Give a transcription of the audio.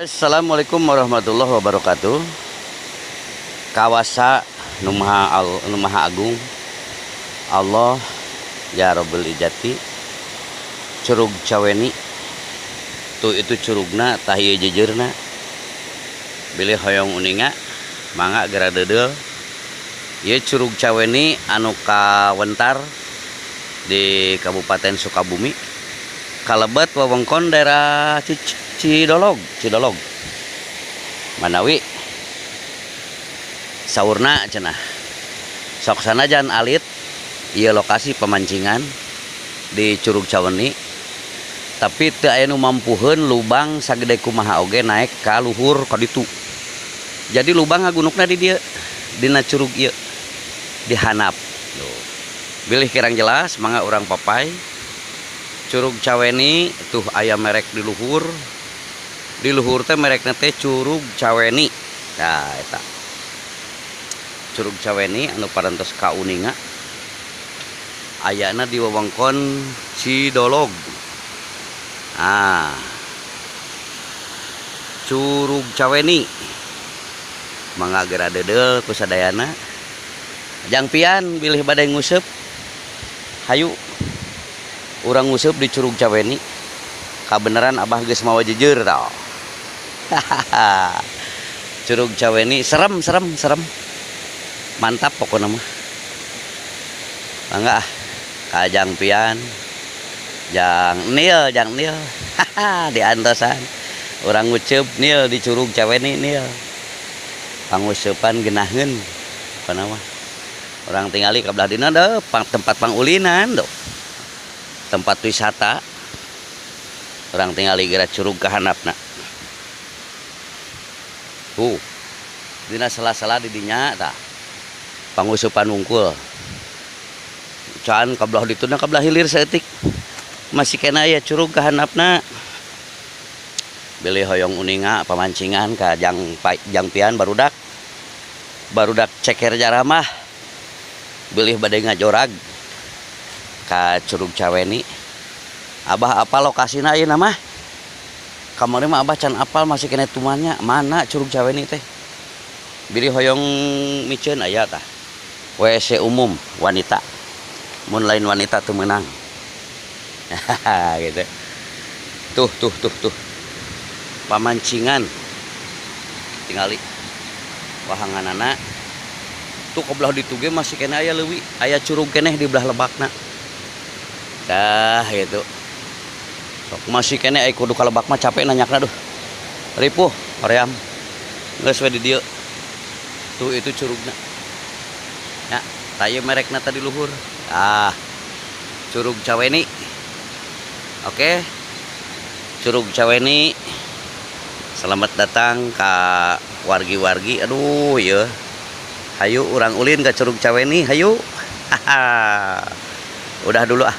Assalamualaikum warahmatullahi wabarakatuh. Kawasa nu maha agung Allah ya Rabbul Ijati. Curug Caweni tuh itu curugna tah ieu jejeurna. Bilih hoyong uninga mangga geura deudeuh. Ieu Curug Caweni anu kawentar di Kabupaten Sukabumi, kalebet wewengkon daerah Cidolog, Cidolog. Manawi saurna cenah. Sok sanajan alit ieu lokasi pemancingan di Curug Caweni, tapi teu aya nu mampuheun lubang sagede kumaha oge naek ka luhur ka ditu. Jadi lubang ngagunukna di dieu, dina curug ieu di handap. Tuh. Bilih kirang jelas mangga urang papai. Curug Caweni tuh aya merek di luhur. Di luhur teh merekna teh Curug Caweni. Nah eta. Curug Caweni anu parantos kauninga ayana di wewengkon Cidolog. Ah. Curug Caweni. Mangga geura deudeuh ku sadayana. Jang pian bilih bade nguseup. Hayu urang nguseup di Curug Caweni. Kabeneran abah geus mawa jejeur tah. Curug Caweni serem serem serem. Mantap pokokna mah. Mangga ah ka Jang Pian. Jang Nil, Jang Nil. Diantosan. Urang nguceup Nil di Curug Caweni Nil. Panguseupan geunaheun pokona mah. Urang tingali ka belah dina deuh tempat pangulinan tuh. Tempat wisata. Urang tingali geura curug ka handapna. Tuh. Dina sela-sela di dinya tah. Pangusupan wungkul. Can ka belah dituna ka belah hilir saeutik. Masih kena aya curug ka handapna. Bilih hoyong uninga pamancingan ka Jang Pian barudak. Barudak ceker jaramah. Bilih bade ngajorag ka Curug Caweni. Abah apa lokasina ayeuna mah? Kamari mah abah can apal masih kena tumannya. Mana Curug Caweni teh? Bilih hoyong miceun aya tah. WC umum wanita. Mun lain wanita teu meunang. Gitu. Tuh tuh tuh tuh. Pamancingan. Tingali wahanganana. Tuh ke belah ditu ge masih kena aya leuwih, aya curug keneh di belah lebakna. Tah gitu. Sok masih keneh aya kudu ka lebak mah capek nanyakna duh. Ripuh hoream. Geus we di dieu. Tuh itu curugna. Ya, tah ieu merekna tadi luhur. Ah. Curug Caweni. Oke. Curug Caweni. Selamat datang ka wargi-wargi. Aduh ieu. Hayu urang ulin ke Curug Caweni, hayu. Udah dulu ah.